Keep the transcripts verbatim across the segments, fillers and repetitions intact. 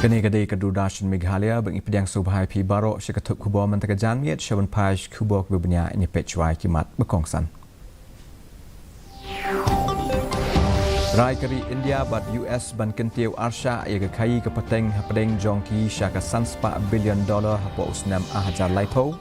Kane ka dei ka Doordarshan Meghalaya, ba ngi pdiang sngewbha ïa phi baroh sha ka thup khubor mynta ka janmiet. Sha ban peit khubor kiba bniah, ngin ïa peit shuwa ïa ki mat ba kongsan. Rai ka ri India bad U S ban kyntiew arshah ïa ka khaïi ka pateng hapdeng jong ki sha ka san spah billion dollar hapoh u snem ar hajar laiphew.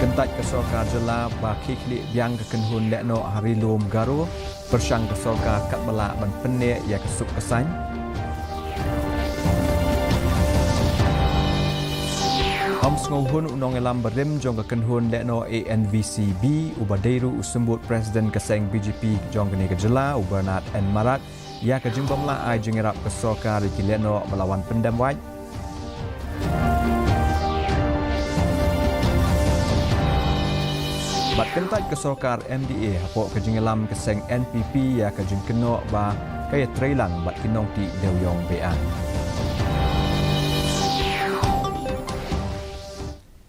Kyntait ka sorkar jylla ba khie khlieh biang ka kynhun lehnoh ha Ri Lum Garo, pyrshang ka sorkar katba lah ban pynneh ïa ka suk ka saiñ. Ym sngewhun u nongïalam barim jong ka kynhun lehnoh A N V C B, uba dei ruh u symbud president ka seng B J P jong kane ka jylla, u Bernard N Marak, ïa ka jingbym lah ai jingïarap ka sorkar ïa ki lehnoh ba la wan pyndem wait. Bad kyntait ka sorkar M D A hapoh ka jingïalam ka seng N P P ïa ka jingkynnoh ba ka ïatreilang bad ki nongtih dewiong be-aiñ.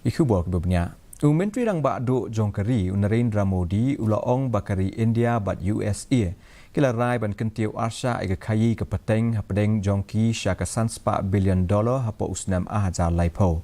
Ïa ki khubor kiba bniah. U Myntri Rangbah Duh jong ka ri, u Narendra Modi, u la ong ba ka ri India bad U S A ki la rai ban kyntiew arshah ïa ka khaïi ka pateng hapdeng jong ki sha ka san spah billion dollar hapoh u snem ar hajar laiphew.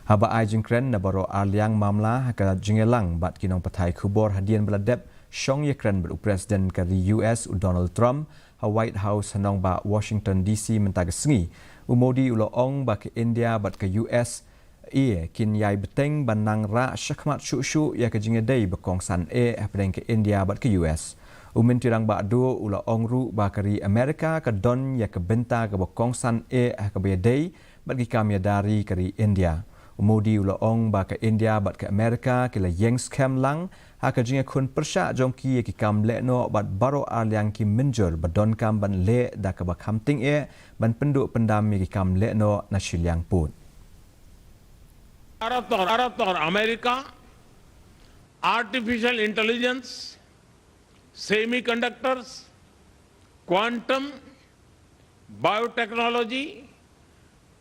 Haba ai jingkren na baroh arliang mamla ha ka jingïalang bad ki nongpathai khubor hadien ba la dep shong ïakren bad u President ka ri U S, u Donald Trump, ha White House ha nongbah Washington D C mynta ka sngi, u Modi u la ong ba ka India bad ka U S A kin ïai bteng ban nang rah shakhmat shuh shuh ïa ka jingïadei ba kongsan eh hapdeng ka India bad ka U S. U Myntri Rangbah Duh u la ong ruh ba ka ri Amerika ka don ïa ka bynta kaba kongsan eh ha kaba ïadei bad ki kam ïada ri ka ri India. U Modi u la ong ba ka India bad ka Amerika ki la ïeng skhem lang ha ka jingïakhun pyrshah jong ki ïa ki kam lehnoh bad baroh arliang ki mynjur ba donkam ban leh da kaba kham tyngeh ban pynduh pyndam ïa ki kam lehnoh na shiliang pud. Bharat और भारत और America artificial intelligence, semiconductors, quantum, biotechnology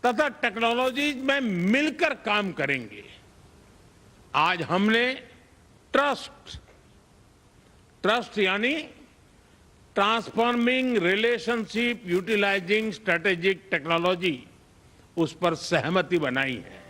तथा technologies में मिलकर काम करेंगे। आज हमने trust, trust यानी transforming relationship utilising strategic technology, उस पर सहमति बनाई है।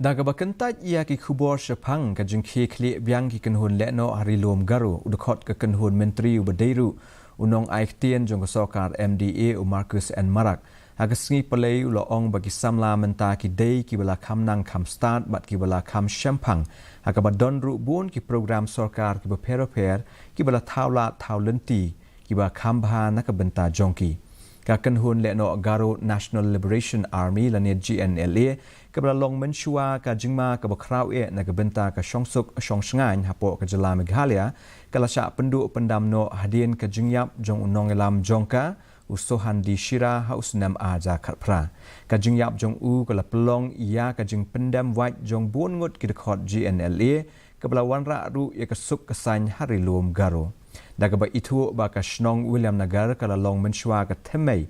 Da kaba kyntait ïa ki khubor shaphang ka jingkhie khlieh biang ki kynhun lehnoh ha Ri Lum Garo, u dkhot ka kynhun myntri uba dei ruh u nongai ktien jong ka sorkar M D A, u Marcuise N Marak, ha ka sngi Palei u la ong ba ki samla mynta ki dei kiba la kham nang kham stad bad kiba la kham shemphang, ha kaba don ruh bun ki program sorkar kiba pher bapher kiba la thaw lad thaw lynti kiba kham bha na ka bynta jong ki. Ka kynhun lehnoh Garo National Liberation Army lane G N L A, kaba la long mynshuwa ka jingma kaba khraw eh na ka bynta ka shongsuk shongshngaiñ hapoh ka jylla Meghalaya, ka la shah pynduh pyndam noh hadien ka jingïap jong u nongïalam jong ka, u Sohandi Shira, ha u snem ar hajar khatphra. Ka jingïap jong u ka la pynlong ïa ka jingpyndem wait jong bun ngut ki dkhot G N L A, kaba la wanrah ruh ïa ka suk ka saiñ ha Ri Lum Garo. Da kaba ithuh ba ka shnong Williamnagar ka la long mynshuwa ka themmei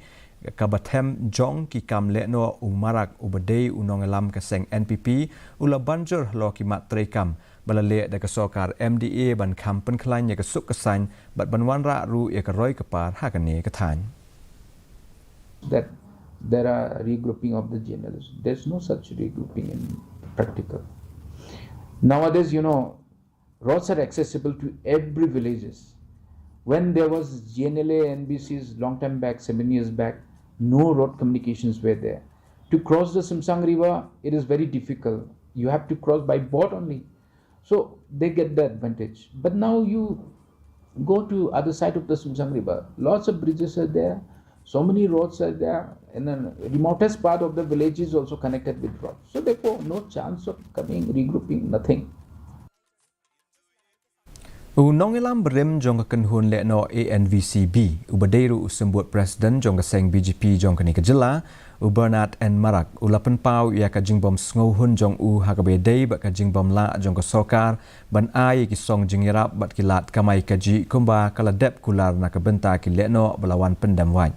kaba them jong ki kam lehnoh, u Marak uba dei u nongïalam ka seng N P P u la ban jur halor ki mat treikam ba la leh da ka sorkar M D A ban kham pynkhlaiñ ïa ka suk ka saiñ bad ban wanrah ruh ïa ka roi ka par ha kane ka thaiñ. That there are regrouping of the G N L As. There's no such regrouping in practical. Nowadays, you know, roads are accessible to every villages. When there was G N L A N B Cs long time back, seven years back, no road communications were there. To cross the Simsang River, it is very difficult. You have to cross by boat only. So they get the advantage. But now you go to other side of the Simsang River. Lots of bridges are there. So many roads are there. And then remotest part of the village is also connected with roads. So therefore, no chance of coming, regrouping, nothing. U nongïalam barim jong ka kynhun lehnoh A N V C B, uba dei ruh u symbud president jong ka seng B J P jong kane ka jylla, u Bernard N Marak, u la pynpaw ïa ka jingbym sngewhun jong u ha kaba ïadei bad ka jingbym lah jong ka sorkar ban ai ïa ki song jingïarap bad ki lad kamai kajih kumba ka la dep kular na ka bynta ki lehnoh ba la wan pyndem wait.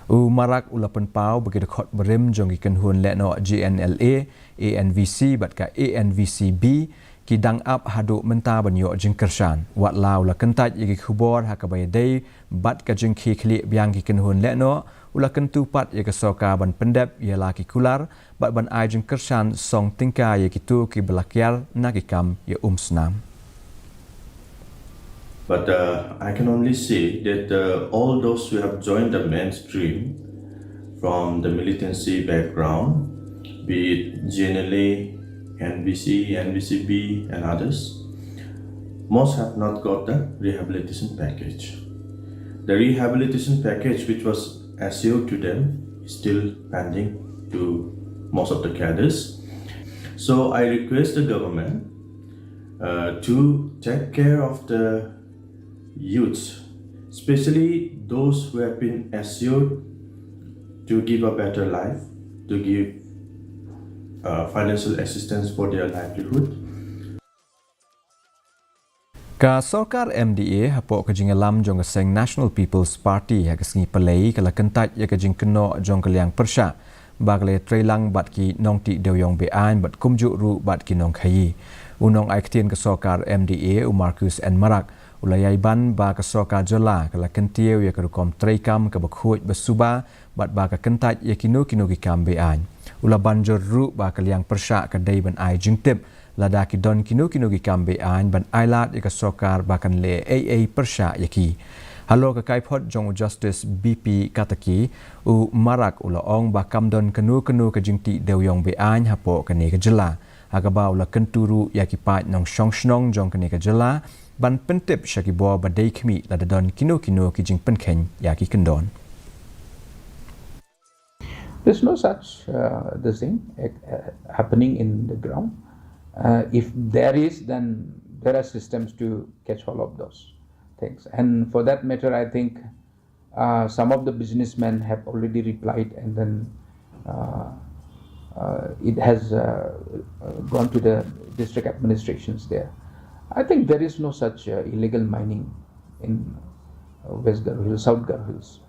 U Marak u la pynpaw ba ki dkhot barim jong ki kynhun lehnoh G N L A, A N V C bad ka A N V C B ki dang ap haduh mynta ban ïoh jingkyrshan. Wat la u la kyntait ïa ki khubor ha kaba ïadei bad ka jingkhie khlieh biang ki kynhun lehnoh, u la kyntu pat ïa ka sorkar ban pyndep ïa la ki kular bad ban ai jingkyrshan song tyngka ïa kito kiba la kiar na ki kam ïa um snam. But uh, I can only say that uh, all those who have joined the mainstream from the militancy background, be it G N L A, N V C, N V C B, and others, most have not got the rehabilitation package. The rehabilitation package which was assured to them is still pending to most of the cadres. So I request the government uh, to take care of the youths, especially those who have been assured to give a better life, to give uh, financial assistance for their livelihood. Ka sorkar M D A hapoh ka jingïalam jong ka seng National People's Party ha ka sngi Palei ka la kyntait ïa ka jingkynnoh jong ka liang pyrshah ba ka la ïatreilang bad ki nongtih dewïong be-aiñ bad kumjuh ruh bad ki nongkhaïi. U nongai ktien ka sorkar M D A u Marcuise N Marak u la ïai ban ba ka sorkar jylla ka la kyntiew ïa ka rukom treikam kaba khuid ba suba bad ba ka kyntait ïa kino kino ki kam be-aiñ. U la ban jur ruh ba ka liang pyrshah ka dei ban ai jingtip lada ki don kino kino ki kam be-aiñ ban ailad ïa ka sorkar ba kan leh ei ei pyrshah ïa ki. Halor ka kaiphod jong u Justice B P Kataki, u Marak u la ong ba kam don kano kano ka jingtih dewïong be-aiñ hapoh kane ka jylla. Ha kaba u la kyntu ruh ïa ki paid nongshong shnong jong kane ka jylla ban pyntip sha ki bor ba dei khmih lada don kino kino ki jingpynkheiñ ïa ki kyndon. There's no such uh, this thing uh, happening in the ground. Uh, if there is, then there are systems to catch all of those things. And for that matter, I think uh, some of the businessmen have already replied, and then uh, uh, it has uh, uh, gone to the district administrations there. I think there is no such uh, illegal mining in uh, West Garo Hills, South Garo Hills.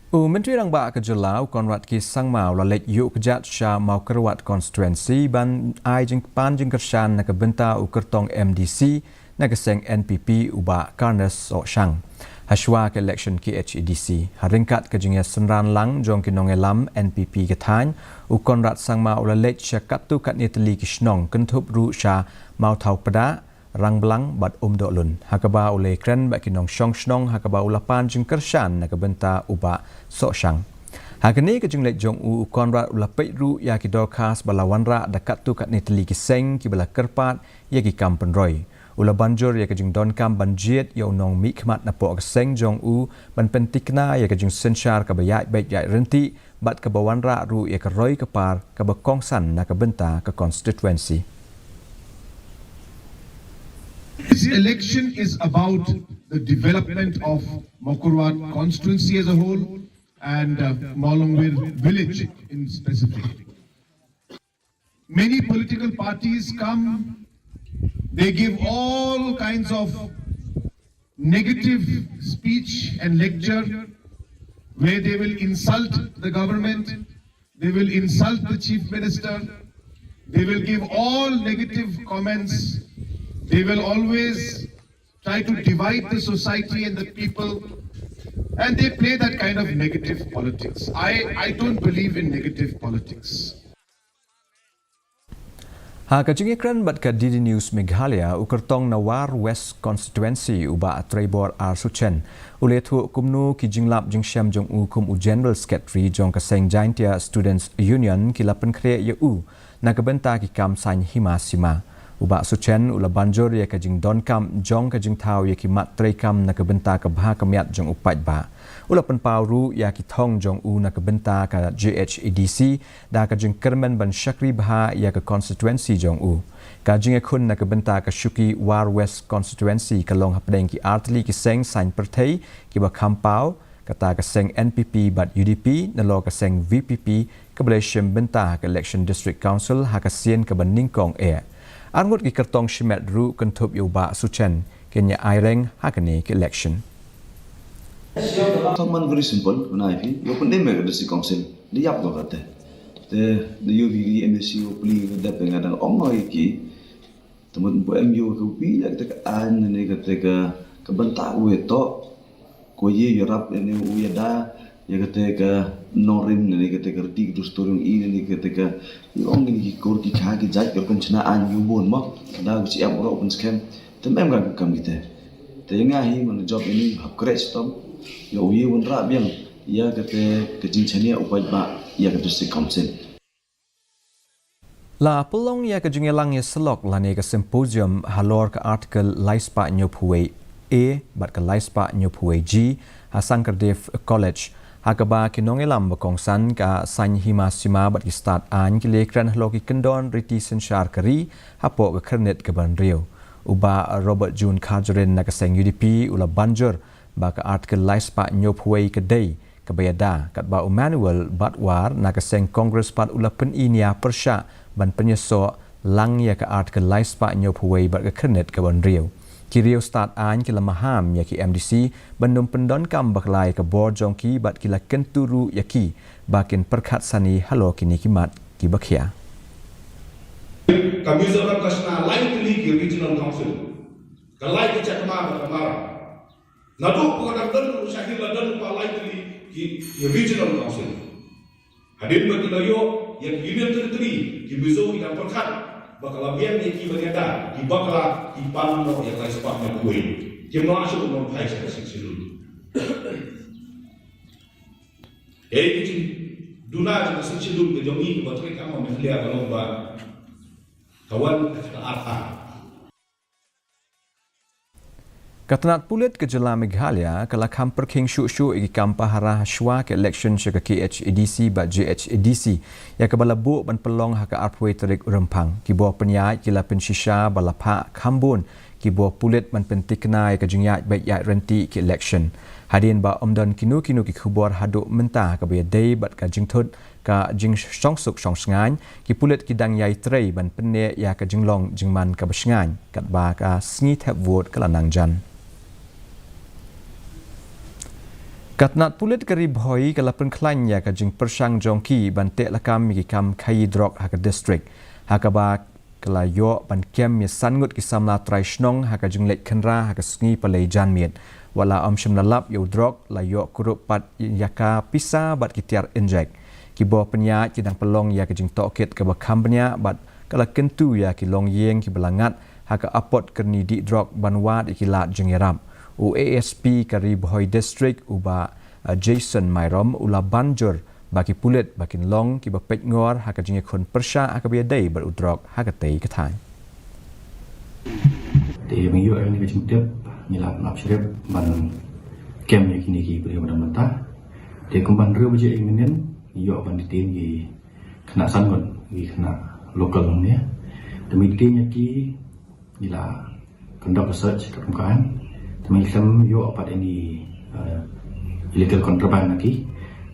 U Myntri Rangbah ka jylla u Conrad K Sangma u la leit ïuh kjat sha Mawkyrwat constituency ban ai jingpan jingkyrshan na ka bynta u kyrtong M D C na ka seng N P P u Bah Carnes Sohshang. Hashwa ka election K H A D C. Ha ryngkat ka jingïasynran lang jong ki nongïalam N P P ka thaiñ, u Conrad Sangma u la leit sha katto katne tylli ki shnong kynthup ruh sha Mawthawpdah, Rangblang bad Umdohlun. Ha kaba u la ïakren bad ki nongshong shnong ha kaba u la pan jingkyrshan na ka bynta u Bah Sohshang. Ha kane ka jingleit jong u, u Conrad u la peit ruh ïa ki dorkhas ba la wanrah da katto katne tylli ki seng kiba la kyrpad ïa ki kam pynroi. U la ban jur ïa ka jingdonkam ban jied ïa u nongmihkhmat napoh ka seng jong u ban pynthikna ïa ka jingsynshar kaba ïaid beit ïaid ryntih bad kaba wanrah ruh ïa ka roi ka par kaba kongsan na ka bynta ka constituency. This election is about the development of Mawkyrwat constituency as a whole and uh, Mawlongwir village in specific. Many political parties come, they give all kinds of negative speech and lecture where they will insult the government, they will insult the chief minister, they will give all negative comments, they will always try to divide the society and the people, and they play that kind of negative politics. I, I don't believe in negative politics. Ha ka jingïakren bad ka D D News Meghalaya, u kyrtong na War West Constituency u Bah Treibor R Suchen u la ïathuh kumno ki jinglap jingshem jong u kum u General Secretary jong ka seng Jaintia Students Union ki la pynkhreh ïa u na ka bynta ki kam saiñ hima sima. U Bah Suchen u la ban jur ïa ka jingdonkam jong ka jingthaw ïa ki mat treikam na ka bynta ka bha ka miat jong u paidbah. U la pynpaw ruh ïa ki thong jong u na ka bynta ka J H A D C da ka jingkyrmen ban shakri bha ïa ka constituency jong u. Ka jingïakhun na ka bynta ka shuki War West Constituency ka long hapdeng ki artylli ki seng saiñ pyrthei kiba kham paw, kata ka seng N P P bad U D P, nalor ka seng V P P kaba la shim bynta ha ka election District Council ha ka sien kaba nyngkong eh. Arngut ki kyrtong shimet ruh kynthup ïa u Bah Suchen kin ïa aireng ha kane ka election. Tang man very simple, mana ipi, yo pun deme ka District Council, li yap ko kate. Te da ïoh ïa ki M A C u pli u dep nga dang ong ïa ki. Te mut ba em ïoh ka wi la kata ka aiñ ne kata ka, ka bynta u ïa toh. Ko ïa ïarap ne u ïa da ïa kata ka nongrim ne kata ka riti ka dustur jong i ne kata ka, ïa ong ne ki kur ki kha ki jait ka rukom shna aiñ ïa u bun mo. Da u chi em u rok u pynskhem. Te em ka kam kita. Te ïa nga hi man jop ini hap kret stom. Ïa u ïa wanrah biang ïa kata ka jingshaniah u paidbah ïa ka district council. La pynlong ïa ka jingïalang ïasyllok lane ka symposium halor ka Article lai spah hynñiewphew wei A bad ka lai spah hynñiewphew wei G ha Sankardev College, ha kaba ki nongïalam ba kongsan ka saiñ hima sima bad ki stad aiñ ki la kren halor ki kyndon riti synshar ka ri hapoh ka khyrnit kaba hynriew. U Bah Robert June Kharjahrin na ka seng U D P u la ban jur ba ka Article lai spah hynñiewphew wei ka dei kaba ïada, katba u Manuel Badwar na ka seng Congress pat u la pyni nia pyrshah ban pynïasoh lang ïa ka Article lai spah hynñiewphew wei bad ka khyrnit kaba hynriew. Ki riewstad aiñ ki la maham ïa ki M D C ban ym pyndonkam bakla ïa ka bor jong ki bad ki la kyntu ruh ïa ki ba kin pyrkhat sani halor kine ki mat kiba khia. Ka Mizoram ka shna lai tylli ki regional council. Ka lai ka Chakma bad ka Mara. Naduh ba ka dang don ruh, shah hi la don pat lai tylli ki, ki regional council. Hadien ba ki la ïoh ïa ki Union Territory, ki Mizo ki dang pyrkhat ba ka la biang ïa ki ban ïada, ki bakla ki pan noh ïa ka lai spah hynñiewphew wei. Kim lah shuh ban phai sha ka Sixth Schedule. Ei, ki jingduna jong ka Sixth Schedule ka jong ngi kiba trei kam ha Meghalaya ka long ba ka wan ka arta. Ka tnat pulit ka jylla Meghalaya ka la kham pyrkhing shuh shuh ïa ki kam pahara ha shuwa ka election sha ka K H A D C bad J H A D C, ïa kaba la buh ban pynlong ha ka arphew wei tarik Rymphang. Ki bor pynïaid ki la pynshisha ba la phah kham bun ki bor pulit ban pyntikna ïa ka jingïaid beit ïaid ryntih ka election. Hadien ba ym don kino kino ki khubor haduh mynta ha kaba ïadei bad ka jingthut ka jingshongsuk shongshngaiñ, ki pulit ki dang ïai trei ban pynneh ïa ka jinglong jingman kaba shngaiñ katba ka sngi thep vote ka la nang jan. Ka tnat pulit ka Ri Bhoi ka la pynkhlaiñ ïa ka jingpyrshang jong ki ban teh lakam ïa ki kam khaïi drok ha ka district, ha kaba ka la ïoh ban kem ïa san ngut ki samla trai shnong ha ka jingleit khynra ha ka sngi Palei janmiet. Wat la ym shym la lap ïa u drok, la ïoh kurup pat ïa ka pisa bad ki tiar injek. Ki bor pynïaid ki dang pynlong ïa ka jingtohkit kaba kham bniah bad ka la kyntu ïa ki longïing kiba la ngat ha ka apot kyrni dih drok ban wad ïa ki lad jingïarap. U A S P ka Ri Bhoi District, u Bah, uh, Jason Myrom, u la ban jur ba ki pulit ba kin long kiba peit ngor ha ka jingïakhun pyrshah ha kaba ïadei bad u drok ha katei ka thaiñ. Te ba ngi ïoh ïa kane ka jingtip, ngi la pynap shrip ban kem ïa kine ki briew ba dang mynta. Te kumba hynriew baje ïa mynnin ngi ïoh ban detain ïa ki khynnah san ngut, ïa ki khynnah local hangne. Te mynta ïa ki ngi la conduct research katkum ka aiñ. Te mynta ïoh pat any, uh, illegal contraband na ki.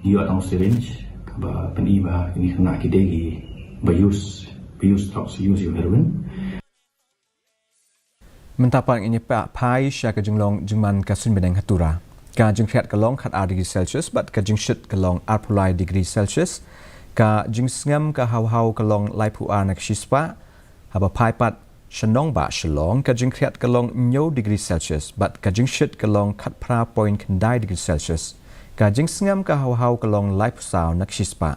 Ngi ïoh tang syringe kaba pyni ba kine khynnah ki dei kiba use, ba use drugs, use ïa u heroin. Mynta pat ngin ïa phai sha ka jinglong jingman ka suiñ bneng ha Tura. Ka jingkhriat ka long khat ar degree Celsius bad ka jingshit ka long arphew lai degree Celsius. Ka jingsngem ka haw haw ka long laiphew ar na ka shispah. Haba phai pat sha nongbah Shillong, ka jingkhriat ka long hynñiew degree Celsius bad ka jingshit ka long khatphra point khyndai degree Celsius. Ka jingsngem ka haw haw ka long laiphew saw na ka shispah.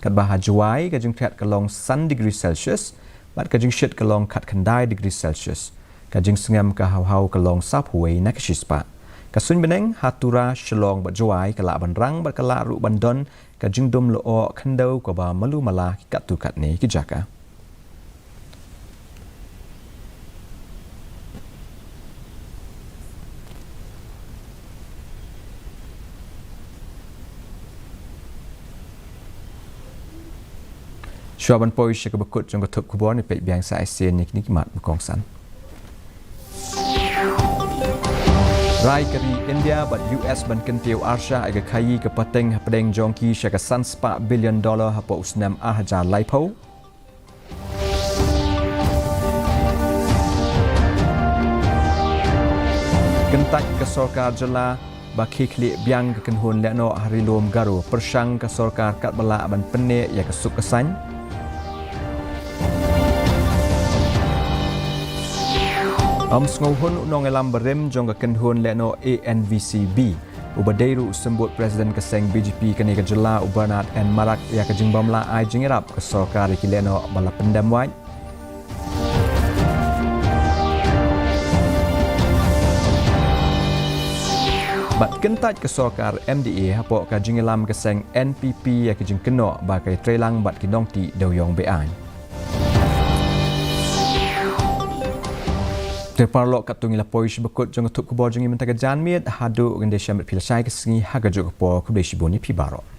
Katba ha Jowai ka jingkhriat ka long san degree Celsius bad ka jingshit ka long khatkhyndai degree Celsius. Ka jingsngem ka haw haw ka long sawphew wei na ka shispah. Ka suiñ bneng ha Tura, Shillong bad Jowai ka lah ban rang bad ka lah ruh ban don ka jingdum lyoh khyndew kaba malu mala ki katto katne ki jaka. Shuwa ban poi sha kaba kut jong ka thup khubor, ngin peit biang sa shisien ïa kine ki mat ba kongsan. Rai ka ri India bad U S ban kyntiew arshah ïa ka khaïi ka pateng hapdeng jong ki sha ka san spah billion dollar hapoh u snem ar hajar laiphew. Kyntait ka sorkar jylla ba khie khlieh biang ka kynhun lehnoh ha Ri Lum Garo pyrshang ka sorkar katba lah ban pynneh ïa ka suk ka saiñ. Ym sngewhun u nongïalam barim jong ka kynhun lehnoh A N V C B uba dei ruh u symbud president ka seng B J P kane ka jylla u Bernard N Marak ïa ka jingbym lah ai jingïarap ka sorkar ïa ki lehnoh ba la pyndem wait. Bad kyntait ka sorkar M D A hapoh ka jingïalam ka seng N P P ïa ka jingkynnoh ba ka ïatreilang bad ki nongtih dewïong be-aiñ. Te paralok, katto ngi la poi sha ba kut jong ka thup khubor jong ngi mynta ka janmiet. Haduh ngan ïashem bad phi lashai ka sngi ha kajuh ka por, khublei shibun ïa phi baroh.